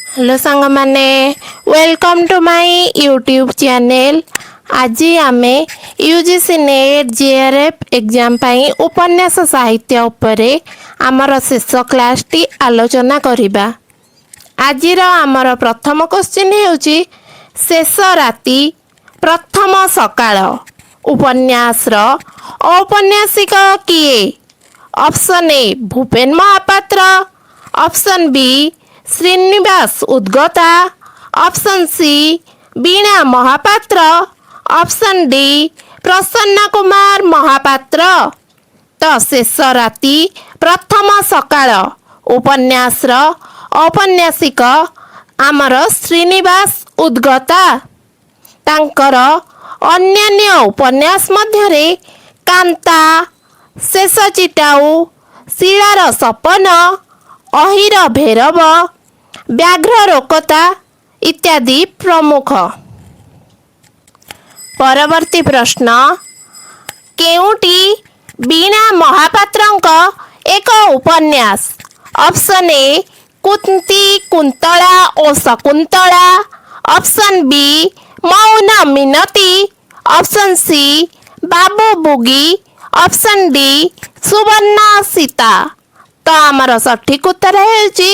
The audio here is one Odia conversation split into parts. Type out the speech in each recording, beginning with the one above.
ହ୍ୟାଲୋ ସାଙ୍ଗମାନେ, welcome to my YouTube channel। ଆଜି ଆମେ UGC NET JRF exam ପାଇଁ ଉପନ୍ୟାସ ସାହିତ୍ୟ ଉପରେ ଆମର ଶେଷ କ୍ଲାସ୍ଟି ଆଲୋଚନା କରିବା। ଆଜିର ଆମର ପ୍ରଥମ କୋଶ୍ଚିନ୍ ହେଉଛି, ଶେଷ ରାତି ପ୍ରଥମ ସକାଳ ଉପନ୍ୟାସର ଔପନ୍ୟାସିକ କିଏ? Option A Bhupen Mohapatra, option B Srinivas Udgata, option C Bina Mohapatra, option D Prasanna Kumar Mohapatra. ତ ଶେଷ ରାତି ପ୍ରଥମ ସକାଳ ଉପନ୍ୟାସର ଔପନ୍ୟାସିକ ଆମର ଶ୍ରୀନିବାସ ଉଦ୍ଗତା। ତାଙ୍କର ଅନ୍ୟାନ୍ୟ ଉପନ୍ୟାସ ମଧ୍ୟରେ କାନ୍ତା, ଶେଷ ଚିଟାଉ, ଶିଳାର ସପନ, ଅହିର ଭେରବ, ବ୍ୟାଘ୍ର ରୋକତା ଇତ୍ୟାଦି ପ୍ରମୁଖ। ପରବର୍ତ୍ତୀ ପ୍ରଶ୍ନ, କେଉଁଟି ବୀଣା ମହାପାତ୍ରଙ୍କ ଏକ ଉପନ୍ୟାସ? ଅପସନ୍ ଏ କୁନ୍ତି, କୁନ୍ତଳା ଓ Shakuntala, option B Mauna Minati, option C Babu Bugi, option D Subarna Sita. ତ ଆମର ସଠିକ ଉତ୍ତର ହେଉଛି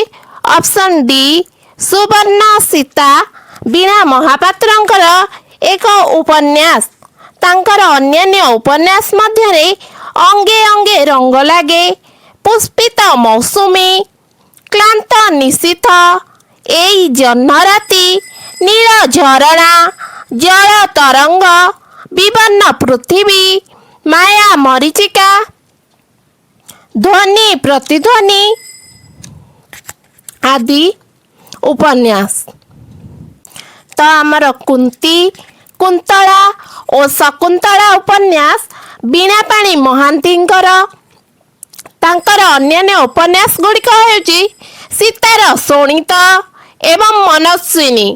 ଅପସନ୍ ଡି ସୁବର୍ଣ୍ଣ ସୀତା ବୀଣା ମହାପାତ୍ରଙ୍କର ଏକ ଉପନ୍ୟାସ। ତାଙ୍କର ଅନ୍ୟାନ୍ୟ ଉପନ୍ୟାସ ମଧ୍ୟରେ ଅଙ୍ଗେ ଅଙ୍ଗେ ରଙ୍ଗ ଲାଗେ, ପୁଷ୍ପିତ ମୌସୁମୀ, କ୍ଳାନ୍ତ ନିଶୀଥ, ଏଇ ଜହ୍ନରାତି, ନୀଳ ଝରଣା, ଜଳ ତରଙ୍ଗ, ବିବର୍ଣ୍ଣ ପୃଥିବୀ, ମାୟା ମରୀଚିକା, ଧ୍ୱନି ପ୍ରତିଧ୍ୱନି ଆଦି ଉପନ୍ୟାସ। ତ ଆମର କୁନ୍ତି, କୁନ୍ତଳା ଓ ଶକୁନ୍ତଳା ଉପନ୍ୟାସ ବୀଣାପାଣି ମହାନ୍ତିଙ୍କର। ତାଙ୍କର ଅନ୍ୟାନ୍ୟ ଉପନ୍ୟାସ ଗୁଡ଼ିକ ହେଉଛି ସୀତାର ଶୋଣିତ ଏବଂ ମନସ୍ୱିନୀ।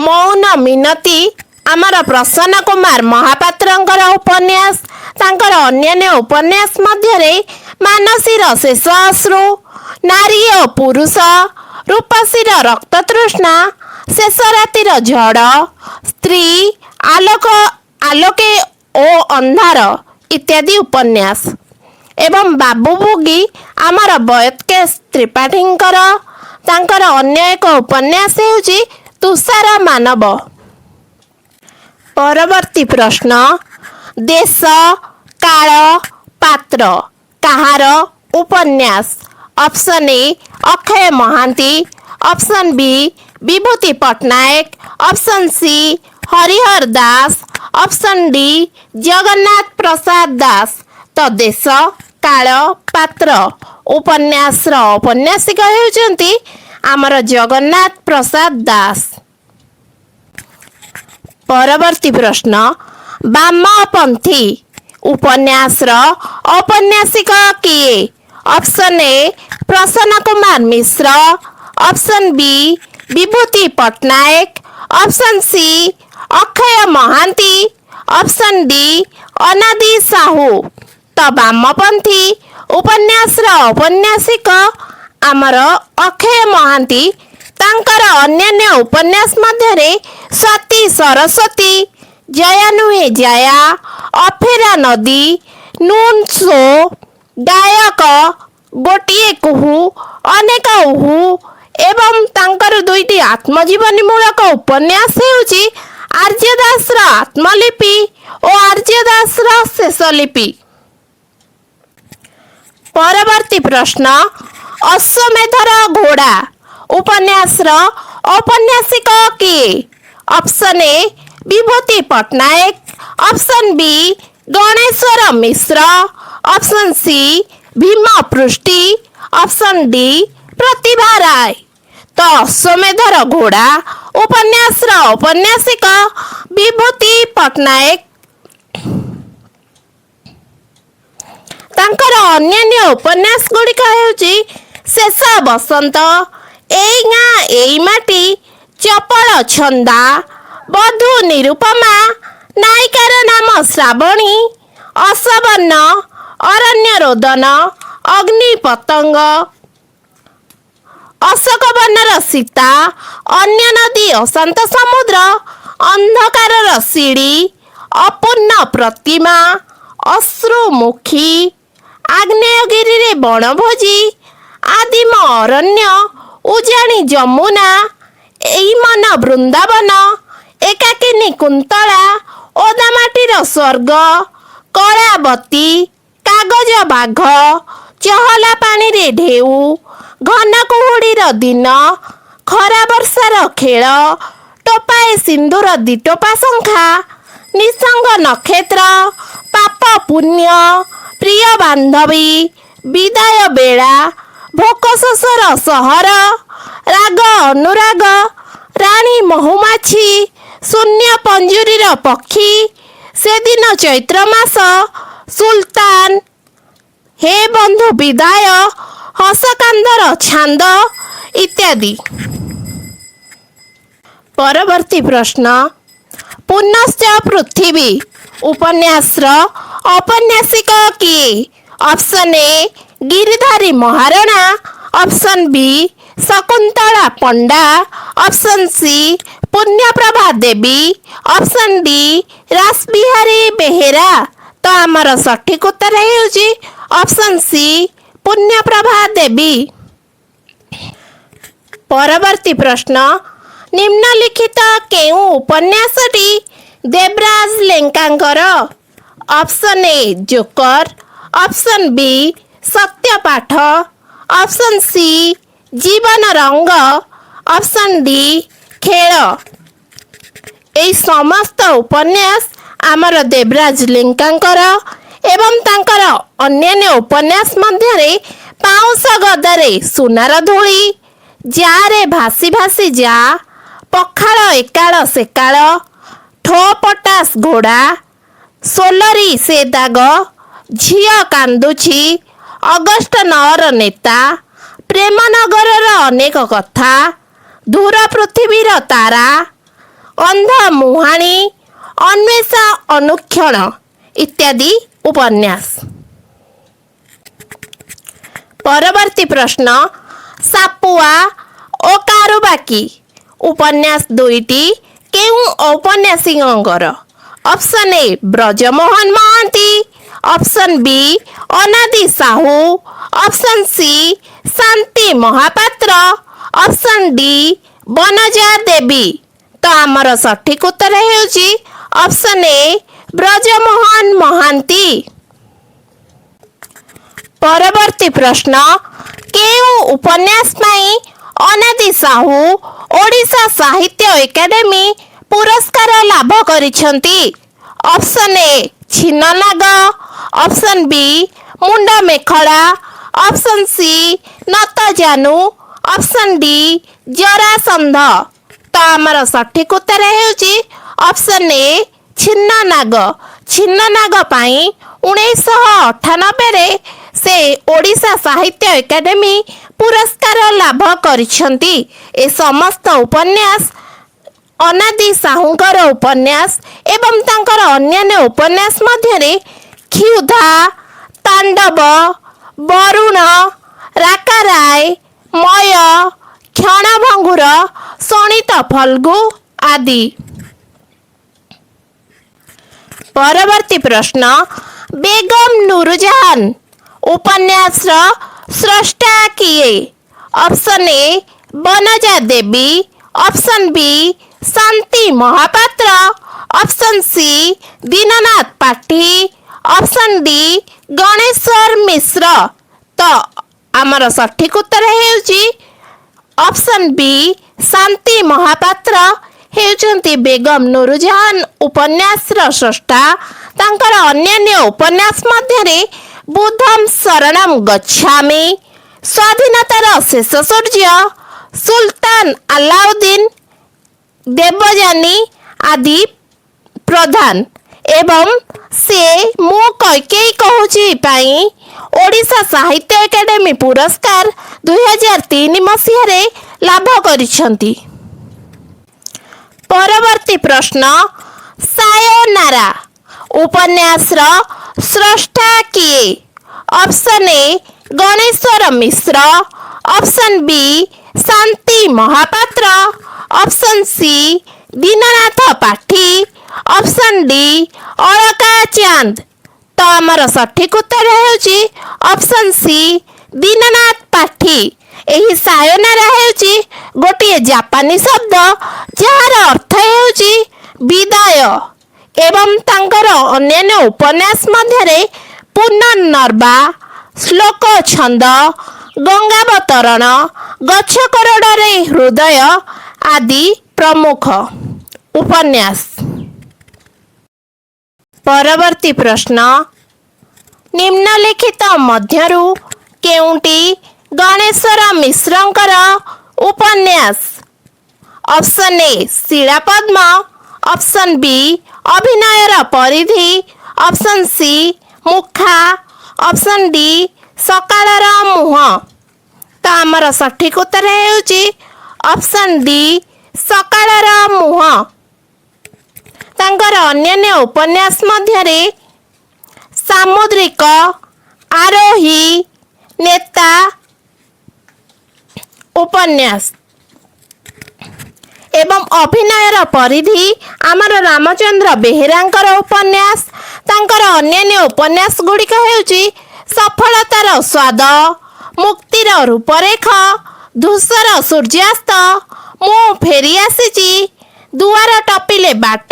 ମୌନ ମିନତି ଆମର ପ୍ରସନ୍ନ କୁମାର ମହାପାତ୍ରଙ୍କର ଉପନ୍ୟାସ। ତାଙ୍କର ଅନ୍ୟାନ୍ୟ ଉପନ୍ୟାସ ମଧ୍ୟରେ ମାନସୀର ଶେଷ ଅଶ୍ରୁ, ନାରୀ ଓ ପୁରୁଷ, ରୂପସୀର ରକ୍ତତୃଷ୍ଣା, ଶେଷ ରାତିର ଝଡ଼, ସ୍ତ୍ରୀ, ଆଲୋକ ଆଲୋକେ ଓ ଅନ୍ଧାର ଇତ୍ୟାଦି ଉପନ୍ୟାସ। ଏବଂ ବାବୁ ବୁଗି ଆମର ବ୍ୟୋମକେଶ ତ୍ରିପାଠୀଙ୍କର। ତାଙ୍କର ଅନ୍ୟ ଏକ ଉପନ୍ୟାସ ହେଉଛି ତୁଷାର ମାନବ। ପରବର୍ତ୍ତୀ ପ୍ରଶ୍ନ, ଦେଶ କାଳ ପାତ୍ର କାହାର ଉପନ୍ୟାସ? Option A Akshay Mohanty, option B Bibhuti Patnaik, option C Harihar Das, option D Jagannath Prasad Das. ତ ଦେଶ କାଳ ପାତ୍ର ଉପନ୍ୟାସର ଔପନ୍ୟାସିକ ହେଉଛନ୍ତି ଆମର ଜଗନ୍ନାଥ ପ୍ରସାଦ ଦାସ। ପରବର୍ତ୍ତୀ ପ୍ରଶ୍ନ, ବାମପନ୍ଥୀ ଉପନ୍ୟାସର ଔପନ୍ୟାସିକ କିଏ? Option A Prasanna Kumar Mishra, option B Bibhuti Patnaik, option C Akshay Mohanty, option D ଅନାଦି ସାହୁ। ତ ବାମପନ୍ଥୀ ଉପନ୍ୟାସର ଔପନ୍ୟାସିକ ଆମର ଅକ୍ଷୟ ମହାନ୍ତି। ତାଙ୍କର ଅନ୍ୟାନ୍ୟ ଉପନ୍ୟାସ ମଧ୍ୟରେ ସ୍ୱାତୀ ସରସ୍ୱତୀ, ଜୟା ନୁହେଁ ଜାୟା, ଅଫେରା ନଦୀ, ନୁନ୍ ସୋ, ଗାୟକ, ଗୋଟିଏ କୁହୁ ଅନେକ ଉହୁ ଏବଂ ତାଙ୍କର ଦୁଇଟି ଆତ୍ମଜୀବନୀମୂଳକ ଉପନ୍ୟାସ ହେଉଛି ଆର୍ଯ୍ୟଦାସର ଆତ୍ମଲିପି ଓ ଆର୍ଯ୍ୟଦାସର ଶେଷଲିପି। ପରବର୍ତ୍ତୀ ପ୍ରଶ୍ନ, ଅଶ୍ୱମେଧର ଘୋଡ଼ା ଉପନ୍ୟାସର ଔପନ୍ୟାସିକ କିଏ? Option A Bibhuti Patnaik, option B Ganeshwar Mishra, option C Bhima Prusty, option D Pratibha Ray. ତ ଅଶ୍ୱମେଧର ଘୋଡ଼ା ଉପନ୍ୟାସର ଔପନ୍ୟାସିକ ବିଭୂତି ପଟ୍ଟନାୟକ। ତାଙ୍କର ଅନ୍ୟାନ୍ୟ ଉପନ୍ୟାସ ଗୁଡ଼ିକ ହେଉଛି ଶେଷ ବସନ୍ତ, ଏଇ ଗାଁ ଏଇ ମାଟି, ଚପଳ ଛନ୍ଦା, ବଧୂ ନିରୁପମା, ନାୟିକାର ନାମ ଶ୍ରାବଣୀ, ଅସବର୍ଣ୍ଣ, ଅରଣ୍ୟ ରୋଦନ, ଅଗ୍ନି ପତଙ୍ଗ, ଅଶୋକବନ। ଅଶୋକବନର ସୀତା, ଅନ୍ୟ ନଦୀ ଅଶାନ୍ତ ସମୁଦ୍ର, ଅନ୍ଧକାରର ସିଡ଼ି, ଅପୂର୍ଣ୍ଣ ପ୍ରତିମା, ଅଶ୍ରୁମୁଖୀ, ଆଗ୍ନେୟଗିରିରେ ବଣଭୋଜି, ଆଦିମ ଅରଣ୍ୟ, ଉଜାଣି ଯମୁନା, ଏଇ ମନ ବୃନ୍ଦାବନ, ଏକାକିନୀ କୁନ୍ତଳା, ଓଦାମାଟିର ସ୍ୱର୍ଗ, କଳାବତୀ, କାଗଜ ବାଘ, ଚହଲା ପାଣିରେ ଢେଉ, ଘନ କୁହୁଡ଼ିର ଦିନ, ଖରା ବର୍ଷାର ଖେଳ, ଟୋପାଏ ସିନ୍ଦୁର ଦିଟୋପା ଶଙ୍ଖା, ନିଃସଙ୍ଗ ନକ୍ଷତ୍ର, ପାପ ପୁଣ୍ୟ, ପ୍ରିୟ ବାନ୍ଧବୀ, ବିଦାୟ ବେଳା, ଭୋକ ଶୋଷର ସହର, ରାଗ ଅନୁରାଗ, ରାଣୀ ମହୁମାଛି, ଶୂନ୍ୟ ପଞ୍ଜୁରୀର ପକ୍ଷୀ, ସେଦିନ ଚୈତ୍ର ମାସ, ସୁଲତାନ, ହେ ବନ୍ଧୁ ବିଦାୟ, ହସକାନ୍ଦର ଛାନ୍ଦ ଇତ୍ୟାଦି। ପରବର୍ତ୍ତୀ ପ୍ରଶ୍ନ, ପୁନଶ୍ଚ ପୃଥିବୀ ଉପନ୍ୟାସର ଔପନ୍ୟାସିକ କିଏ? Option A Giridhari Maharana, option B Shakuntala Panda, option C Punyaprabha Devi, option D Rashbehari Behera. ତ ଆମର ସଠିକ ଉତ୍ତର ହେଉଛି ଅପସନ୍ ସି ପୁଣ୍ୟପ୍ରଭା ଦେବୀ। ପରବର୍ତ୍ତୀ ପ୍ରଶ୍ନ, ନିମ୍ନଲିଖିତ କେଉଁ ଉପନ୍ୟାସଟି Debaraj ଲେଙ୍କାଙ୍କର? Option A joker, option B Satyapath, option C ଜୀବନ ରଙ୍ଗ, ଅପସନ୍ ଡି ଖେଳ। ଏଇ ସମସ୍ତ ଉପନ୍ୟାସ ଆମର ଦେବରାଜ ଲେଙ୍କାଙ୍କର ଏବଂ ତାଙ୍କର ଅନ୍ୟାନ୍ୟ ଉପନ୍ୟାସ ମଧ୍ୟରେ ପାଉଁଶ ଗଦାରେ ସୁନାର ଧୂଳି, ଯାରେ ଭାସି ଭାସି ଯା, ପଖାଳ ଏକାଳ ସେକାଳ, ଠୋ ପଟାସ ଘୋଡ଼ା, ସୋଲରୀ ସେ ଦାଗ, ଝିଅ କାନ୍ଦୁଛି, ଅଗଷ୍ଟ 9ର ନେତା, ପ୍ରେମନଗରର ଅନେକ କଥା, ଧୂର ପୃଥିବୀର ତାରା, ଅନ୍ଧ ମୁହାଣୀ, ଅନ୍ୱେଷା ଅନୁକ୍ଷଣ ଇତ୍ୟାଦି ଉପନ୍ୟାସ। ପରବର୍ତ୍ତୀ ପ୍ରଶ୍ନ, ସାପୁଆ ଓ କାରୁବାକି ଉପନ୍ୟାସ ଦୁଇଟି କେଉଁ ଔପନ୍ୟାସିକଙ୍କର? Option A Brajamohan Mohanty, option B Anadi Sahu, option C Shanti Mohapatra, option D Banaja ଦେବୀ। ତ ଆମର ସଠିକ ଉତ୍ତର ହେଉଛି ଅପସନ୍ ଏ ବ୍ରଜମୋହନ ମହାନ୍ତି। ପରବର୍ତ୍ତୀ ପ୍ରଶ୍ନ, କେଉଁ ଉପନ୍ୟାସ ପାଇଁ ଅନାଦି ସାହୁ ଓଡ଼ିଶା ସାହିତ୍ୟ ଏକାଡେମୀ ପୁରସ୍କାର ଲାଭ କରିଛନ୍ତି? Option A ଛିନ୍ନନାଗ, option B Munda Mekhala, option C Natajanu, option D Jarasandha. ତ ଆମର ସଠିକ ଉତ୍ତର ହେଉଛି ଅପସନ୍ ଏ ଛିନ୍ନନାଗ। ଛିନ୍ନନାଗ ପାଇଁ 1998ରେ ସେ ଓଡ଼ିଶା ସାହିତ୍ୟ ଏକାଡେମୀ ପୁରସ୍କାର ଲାଭ କରିଛନ୍ତି। ଏ ସମସ୍ତ ଉପନ୍ୟାସ ଅନାଦି ସାହୁଙ୍କର ଉପନ୍ୟାସ ଏବଂ ତାଙ୍କର ଅନ୍ୟାନ୍ୟ ଉପନ୍ୟାସ ମଧ୍ୟରେ କ୍ଷୁଧା, ତାଣ୍ଡବ, ବରୁଣ, ରାକାରାୟ, ମୟ, କ୍ଷଣଭଙ୍ଗୁର, ଶୋଣିତ ଫଲ୍ଗୁ ଆଦି। ପରବର୍ତ୍ତୀ ପ୍ରଶ୍ନ, ବେଗମ ନୁରୁଜାହାନ ଉପନ୍ୟାସର ସ୍ରଷ୍ଟା କିଏ? Option A Banaja Devi, option B Shanti Mohapatra, option C Dinanath Pathi, option D Ganeshwar Mishra. ତ ଆମର ସଠିକ ଉତ୍ତର ହେଉଛି ଅପସନ୍ ବି ଶାନ୍ତି ମହାପାତ୍ର ହେଉଛନ୍ତି ବେଗମ ନୁରୁଜାହାନ ଉପନ୍ୟାସର ସ୍ରଷ୍ଟା। ତାଙ୍କର ଅନ୍ୟାନ୍ୟ ଉପନ୍ୟାସ ମଧ୍ୟରେ ବୁଦ୍ଧମ୍ ଶରଣମ୍ ଗଚ୍ଛାମି, ସ୍ୱାଧୀନତାର ଶେଷ ସୂର୍ଯ୍ୟ, ସୁଲତାନ ଆଲାଉଦ୍ଦିନ, ଦେବଯାନୀ ଆଦି ପ୍ରଧାନ ଏବଂ ସେ ମୁଁ କୈକେୟୀ କହୁଛି ପାଇଁ ଓଡ଼ିଶା ସାହିତ୍ୟ ଏକାଡେମୀ ପୁରସ୍କାର 2003 ମସିହାରେ ଲାଭ କରିଛନ୍ତି। ପରବର୍ତ୍ତୀ ପ୍ରଶ୍ନ, ସାୟୋନାରା ଉପନ୍ୟାସର ସ୍ରଷ୍ଟା କିଏ? Option A Ganeshwar Mishra, Option B Shanti Mohapatra, option C Dinanath Pathi, option D Alaka Chand. ତ ଆମର ସଠିକ ଉତ୍ତର ହେଉଛି ଅପସନ୍ ସି ଦୀନନାଥ ପାଠୀ। ଏହି ସାୟୋନାରା ହେଉଛି ଗୋଟିଏ ଜାପାନୀ ଶବ୍ଦ, ଯାହାର ଅର୍ଥ ହେଉଛି ବିଦାୟ। ଏବଂ ତାଙ୍କର ଅନ୍ୟାନ୍ୟ ଉପନ୍ୟାସ ମଧ୍ୟରେ ପୁନର୍ନବା, ଶ୍ଲୋକ ଛନ୍ଦ, ଗଙ୍ଗାବତରଣ, ଗଛ କୋରଡ଼ରେ ହୃଦୟ ଆଦି ପ୍ରମୁଖ ଉପନ୍ୟାସ। ପରବର୍ତ୍ତୀ ପ୍ରଶ୍ନ, ନିମ୍ନଲିଖିତ ମଧ୍ୟରୁ କେଉଁଟି ଗଣେଶ୍ୱର ମିଶ୍ରଙ୍କର ଉପନ୍ୟାସ? ଅପସନ୍ ଏ ଶିଳାପଦ୍ମ, ଅପସନ୍ ବି ଅଭିନୟର ପରିଧି, ଅପସନ୍ ସି ମୁଖା, ଅପସନ୍ ଡି ସକାଳର ମୁହଁ। ତ ଆମର ସଠିକ ଉତ୍ତର ହେଉଛି ଅପସନ୍ ଡି ସକାଳର ମୁହଁ। ତାଙ୍କର ଅନ୍ୟାନ୍ୟ ଉପନ୍ୟାସ ମଧ୍ୟରେ ସାମୁଦ୍ରିକ, ଆରୋହୀ, ନେତା ଉପନ୍ୟାସ। ଏବଂ ଅଭିନୟର ପରିଧି ଆମର ରାମଚନ୍ଦ୍ର ବେହେରାଙ୍କର ଉପନ୍ୟାସ। ତାଙ୍କର ଅନ୍ୟାନ୍ୟ ଉପନ୍ୟାସ ଗୁଡ଼ିକ ହେଉଛି ସଫଳତାର ସ୍ୱାଦ, ମୁକ୍ତିର ରୂପରେଖ, ଧୂସର ସୂର୍ଯ୍ୟାସ୍ତ, ମୁଁ ଫେରି ଆସିଛି, ଦୁଆର ଟପିଲେ ବାଟ,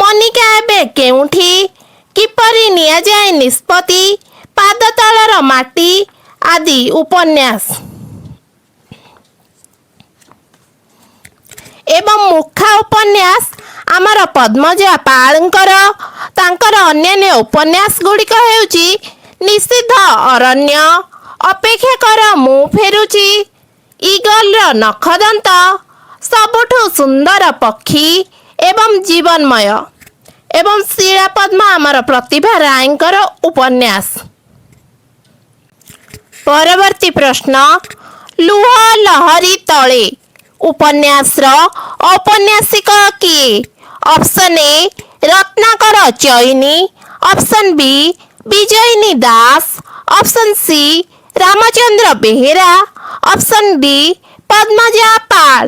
ମନିକା ଏବେ କେଉଁଠି, କିପରି ନିଆଯାଏ ନିଷ୍ପତ୍ତି, ପାଦ ତଳର ମାଟି ଆଦି ଉପନ୍ୟାସ। ଏବଂ ମୁଖା ଉପନ୍ୟାସ ଆମର ପଦ୍ମଜା ପାଳଙ୍କର। ତାଙ୍କର ଅନ୍ୟାନ୍ୟ ଉପନ୍ୟାସ ଗୁଡ଼ିକ ହେଉଛି ନିଷିଦ୍ଧ ଅରଣ୍ୟ, ଅପେକ୍ଷା କର ମୁଁ ଫେରୁଛି, ଇଗଲର ନଖଦନ୍ତ, ସବୁଠୁ ସୁନ୍ଦର ପକ୍ଷୀ ଏବଂ ଜୀବନ୍ମୟ। ଏବଂ ଶିଳାପଦ୍ମ ଆମର ପ୍ରତିଭା ରାୟଙ୍କର ଉପନ୍ୟାସ। ପରବର୍ତ୍ତୀ ପ୍ରଶ୍ନ, ଲୁହ ଲହରୀ ତଳେ ଉପନ୍ୟାସର ଔପନ୍ୟାସିକ କିଏ? Option A Ratnakar Chaini, option B Bijayini Das, option C Ramachandra Behera, option D Padmaja Pal.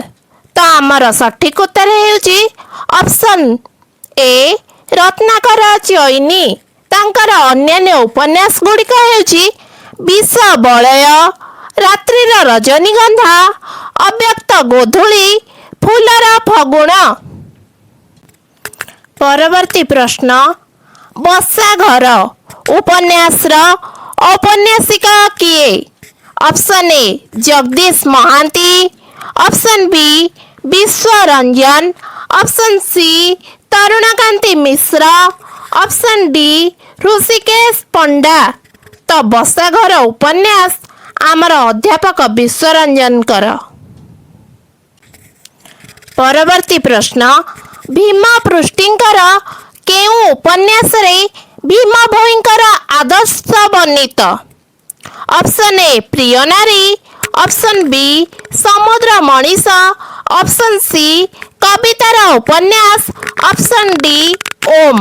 ତ ଆମର ସଠିକ ଉତ୍ତର ହେଉଛି ଅପସନ୍ ଏ ରତ୍ନାକର ଚଇନି। ତାଙ୍କର ଅନ୍ୟାନ୍ୟ ଉପନ୍ୟାସ ଗୁଡ଼ିକ ହେଉଛି ବିଷ ବଳୟ, ରାତ୍ରିର ରଜନୀଗନ୍ଧା, ଅବ୍ୟକ୍ତ ଗୋଧୂଳି, ଫୁଲର ଫଗୁଣ। ପରବର୍ତ୍ତୀ ପ୍ରଶ୍ନ, ବସାଘର ଉପନ୍ୟାସର ଔପନ୍ୟାସିକ କିଏ? Option A Jagadish Mohanty, option B Biswaranjan, option C Tarunakanti Mishra, option D Hrishikesh Panda. ତ ବସାଘର ଉପନ୍ୟାସ ଆମର ଅଧ୍ୟାପକ ବିଶ୍ୱରଞ୍ଜନଙ୍କର। ପରବର୍ତ୍ତୀ ପ୍ରଶ୍ନ, ଭୀମ ପୃଷ୍ଟିଙ୍କର କେଉଁ ଉପନ୍ୟାସରେ ଭୀମ ଭୋଇଙ୍କର ଆଦର୍ଶ ବର୍ଣ୍ଣିତ? ଅପସନ୍ ଏ ପ୍ରିୟ ନାରୀ, ଅପସନ୍ ବି ସମୁଦ୍ର ମଣିଷ, ଅପସନ୍ ସି କବିତାର ଉପନ୍ୟାସ, ଅପସନ୍ ଡି ଓମ୍।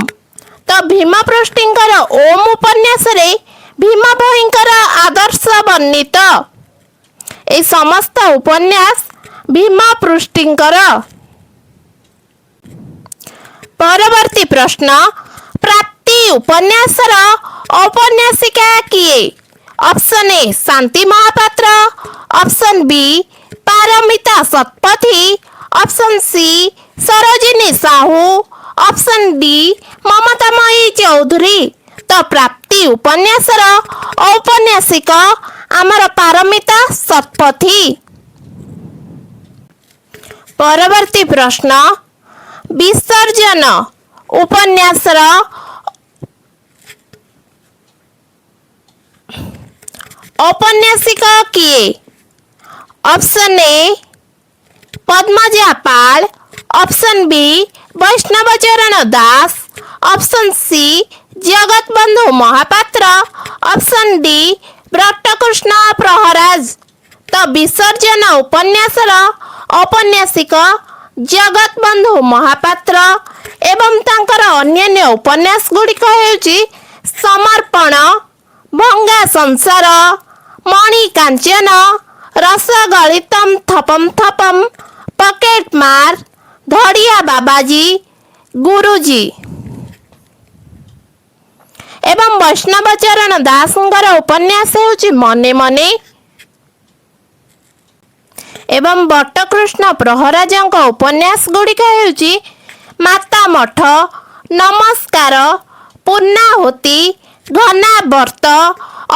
ତ ଭୀମ ପୃଷ୍ଟିଙ୍କର ଓମ୍ ଉପନ୍ୟାସରେ ଭୀମ ଭୋଇଙ୍କର ଆଦର୍ଶ ବର୍ଣ୍ଣିତ। ଏହି ସମସ୍ତ ଉପନ୍ୟାସ ଭୀମ ପୃଷ୍ଟିଙ୍କର। ପରବର୍ତ୍ତୀ ପ୍ରଶ୍ନ, ପ୍ରାପ୍ତି ଉପନ୍ୟାସର ଔପନ୍ୟାସିକା କିଏ? Option A Shanti Mohapatra, option B Paramita Satapathy, option C Sarojini Sahu, option D Mamatamayi Choudhury. ତ ପ୍ରାପ୍ତି ଉପନ୍ୟାସର ଔପନ୍ୟାସିକ ଆମର ପାରମିତା ଶତପଥୀ। ପରବର୍ତ୍ତୀ ପ୍ରଶ୍ନ, ବିସର୍ଜନ ଉପନ୍ୟାସର ଔପନ୍ୟାସିକ କିଏ? Option A Padmaja Pal, option B Baishnab Charan Das, option C Jagatbandhu Mohapatra, option D Bratakrishna Praharaj. ତ ବିସର୍ଜନ ଉପନ୍ୟାସର ଔପନ୍ୟାସିକ ଜଗତବନ୍ଧୁ ମହାପାତ୍ର ଏବଂ ତାଙ୍କର ଅନ୍ୟାନ୍ୟ ଉପନ୍ୟାସ ଗୁଡ଼ିକ ହେଉଛି ସମର୍ପଣ, ଭଙ୍ଗା ସଂସାର, ମଣି କାଞ୍ଚନ, ରସଗଳିତମ୍ ଥପମ୍ ଥପମ୍, ପକେଟ ମାର୍, ଧଡ଼ିଆ ବାବାଜୀ, ଗୁରୁଜୀ। ଏବଂ ବୈଷ୍ଣବ ଚରଣ ଦାସଙ୍କର ଉପନ୍ୟାସ ହେଉଛି ମନେ ମନେ। ଏବଂ ବଟକୃଷ୍ଣ ପ୍ରହରାଜଙ୍କ ଉପନ୍ୟାସ ଗୁଡ଼ିକ ହେଉଛି ମାତାମଠ, ନମସ୍କାର, ପୂର୍ଣ୍ଣାହୁତି, ଘନାବର୍ତ୍ତ,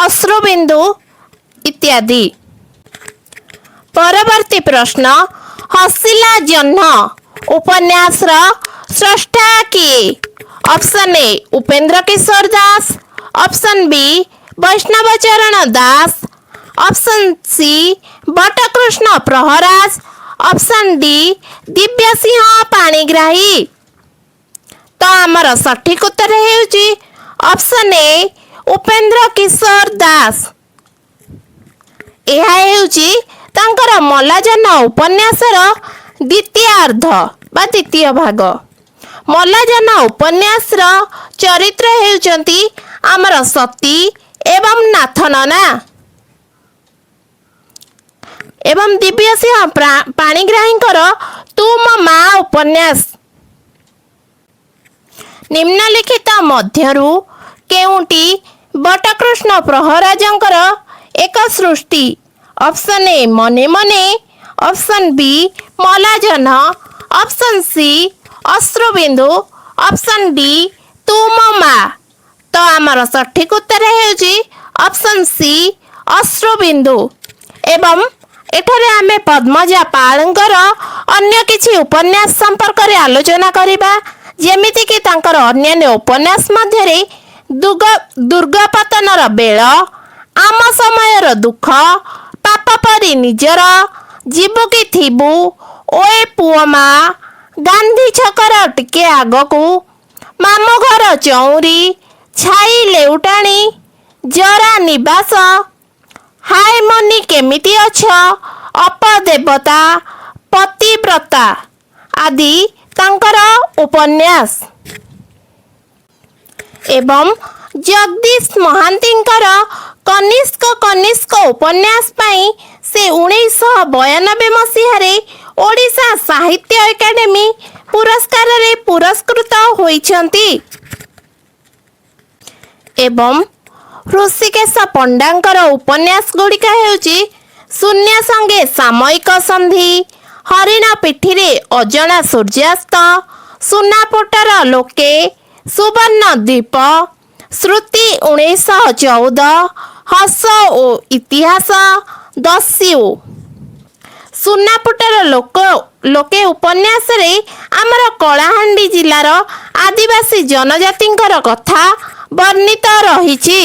ଅଶ୍ରୁବିନ୍ଦୁ ଇତ୍ୟାଦି। ପରବର୍ତ୍ତୀ ପ୍ରଶ୍ନ, ହସିଲା ଜହ୍ନ ଉପନ୍ୟାସର ସ୍ରଷ୍ଟା କିଏ? Option A Upendra Kishore Das, option B Baishnab Charan Das, option C Batakrushna Praharaj, option D Dibyasingha Panigrahi. ତ ଆମର ସଠିକ ଉତ୍ତର ହେଉଛି ଅପସନ୍ ଏ ଉପେନ୍ଦ୍ର କିଶୋର ଦାସ। ଏହା ହେଉଛି ତାଙ୍କର ମଲାଜହ୍ନ ଉପନ୍ୟାସର ଦ୍ୱିତୀୟାର୍ଦ୍ଧ ବା ଦ୍ୱିତୀୟ ଭାଗ। ମଲାଜହ୍ନ ଉପନ୍ୟାସର ଚରିତ୍ର ହେଉଛନ୍ତି ଆମର ସତୀ ଏବଂ ନାଥନନା। ଏବଂ ଦିବ୍ୟସିଂହ ପାଣିଗ୍ରାହୀଙ୍କର ତୁ ମୋ ମା ଉପନ୍ୟାସ। ନିମ୍ନଲିଖିତ ମଧ୍ୟରୁ କେଉଁଟି ବଟକୃଷ୍ଣ ପ୍ରହରାଜଙ୍କର ଏକ ସୃଷ୍ଟି? Option A Mane Mane, option B Malajanha, option C Ashrubindu, option D Tu Mo ମା। ତ ଆମର ସଠିକ ଉତ୍ତର ହେଉଛି ଅପସନ୍ ସି ଅଶ୍ରୁବିନ୍ଦୁ। ଏବଂ ଏଠାରେ ଆମେ ପଦ୍ମଜା ପାଳଙ୍କର ଅନ୍ୟ କିଛି ଉପନ୍ୟାସ ସମ୍ପର୍କରେ ଆଲୋଚନା କରିବା, ଯେମିତିକି ତାଙ୍କର ଅନ୍ୟାନ୍ୟ ଉପନ୍ୟାସ ମଧ୍ୟରେ ଦୁର୍ଗପତନର ବେଳ, ଆମ ସମୟର ଦୁଃଖ, ପାପ ପରି ନିଜର, ଯିବୁ କି ଥିବୁ, ଓଏ ପୁଅ ମା, ଗାନ୍ଧୀ ଛକର ଟିକେ ଆଗକୁ, ମାମୁଁ ଘର ଚଉଁରୀ, ଛାଇ ଲେଉଟାଣି, ଜରା ନିବାସ, ହାଏ ମନି କେମିତି ଅଛ, ଅପଦେବତା, ପତିବ୍ରତା ଆଦି ତାଙ୍କର ଉପନ୍ୟାସ। ଏବଂ ଜଗଦୀଶ ମହାନ୍ତିଙ୍କର କନିଷ୍କ କନିଷ୍କ ଉପନ୍ୟାସ ପାଇଁ ସେ 1992 ମସିହାରେ ଓଡ଼ିଶା ସାହିତ୍ୟ ଏକାଡେମୀ ପୁରସ୍କାରରେ ପୁରସ୍କୃତ ହୋଇଛନ୍ତି। ଏବଂ ହୃଷିକେଶ ପଣ୍ଡାଙ୍କର ଉପନ୍ୟାସ ଗୁଡ଼ିକ ହେଉଛି ଶୂନ୍ୟ ସଙ୍ଗେ ସାମୟିକ ସନ୍ଧି, ହରିଣ ପିଠିରେ ଅଜଣା ସୂର୍ଯ୍ୟାସ୍ତ, ସୁନାପୁଟର ଲୋକେ, ସୁବର୍ଣ୍ଣ ଦ୍ୱୀପ, ଶ୍ରୁତି 1914, ହସ ଓ ଇତିହାସ, ଦସ୍ୟୁ। ସୁନାପୁଟର ଲୋକେ ଉପନ୍ୟାସରେ ଆମର କଳାହାଣ୍ଡି ଜିଲ୍ଲାର ଆଦିବାସୀ ଜନଜାତିଙ୍କର କଥା ବର୍ଣ୍ଣିତ ରହିଛି।